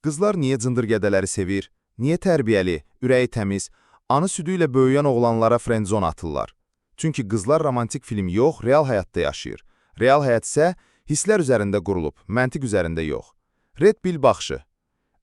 Qızlar niyə cındır gədələri sevir? Niyə tərbiyəli, ürəyi təmiz, ana südü ilə böyüyən oğlanlara friendzone atırlar? Çünki qızlar romantik film yox, real həyatda yaşayır. Real həyat isə hisslər üzərində qurulub, məntiq üzərində yox. Red Pill baxışı.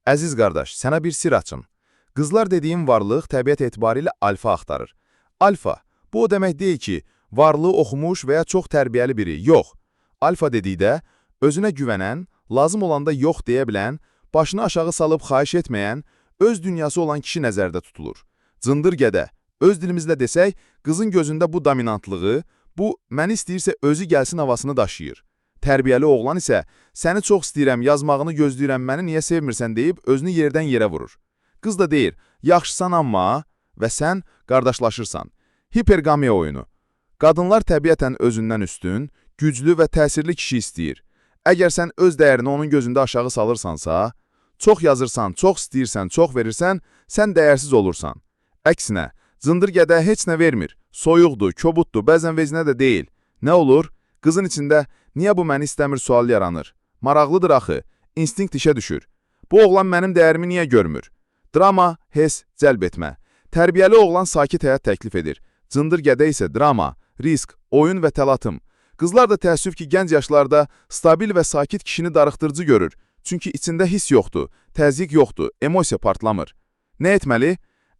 Əziz qardaş, sənə bir sir açım. Qızlar dediyim varlıq təbiət etibarilə alfa axtarır. Alfa, bu o demək deyil ki, varlı, oxumuş və ya çox tərbiyəli biri. Yox. Alfa dedikdə, özünə güvənən, lazım olanda yox deyə bilən, başını aşağı salıb xahiş etməyən, öz dünyası olan kişi nəzərdə tutulur. Cındır gədə, öz dilimizlə desək, qızın gözündə bu dominantlığı, bu məni istəyirsə özü gəlsin havasını daşıyır. Tərbiyəli oğlan isə səni çox istəyirəm, yazmağını gözləyirəm, məni niyə sevmirsən deyib özünü yerdən yerə vurur. Qız da deyir, yaxşısan amma və sən qardaşlaşırsan. Hipergamiya oyunu. Qadınlar təbiətən özündən üstün, güclü və təsirli kişi istəyir. Əgər sən öz dəyərini onun gözündə aşağı salırsansa, çox yazırsan, çox istəyirsən, çox verirsən, sən dəyərsiz olursan. Əksinə, cındır gədə heç nə vermir. Soyuqdur, kobuddur, bəzən vecinə də deyil. Nə olur? Qızın içində niyə bu məni istəmir sual yaranır. Maraqlıdır axı, instinkt işə düşür. Bu oğlan mənim dəyərimi niyə görmür? Drama, hiss, cəlb etmə. Tərbiyəli oğlan sakit həyat təklif edir. Cındır gədə isə drama, risk, oyun və təlatım. Qızlar da təəssüf ki, gənc yaşlarda stabil və sakit kişini darıxdırıcı görür. Çünki içində hiss yoxdur, təzyiq yoxdur, emosiya partlamır. Nə etməli?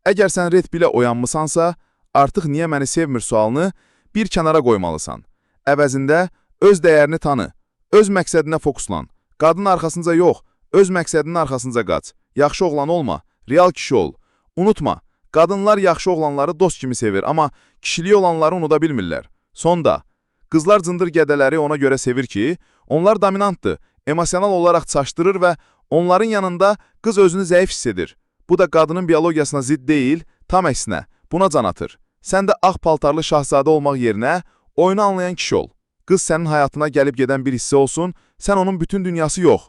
Əgər sən red pill'ə oyanmısansa, artıq niyə məni sevmir sualını bir kənara qoymalısan. Əvəzində öz dəyərini tanı, öz məqsədinə fokuslan. Qadın arxasınca yox, öz məqsədinin arxasınca qaç. Yaxşı oğlan olma, real kişi ol. Unutma, qadınlar yaxşı oğlanları dost kimi sevir, amma kişiliyi olanları unuda bilmirlər. Sonda, qızlar cındır gədələri ona görə sevir ki, onlar dominantdır, emosional olaraq çaşdırır və onların yanında qız özünü zəif hiss edir. Bu da qadının biologiyasına zidd deyil, tam əksinə, buna can atır. Sən də ağ paltarlı şahzadə olmaq yerinə oyunu anlayan kişi ol. Qız sənin həyatına gəlib gedən bir hissə olsun, sən onun bütün dünyası yox.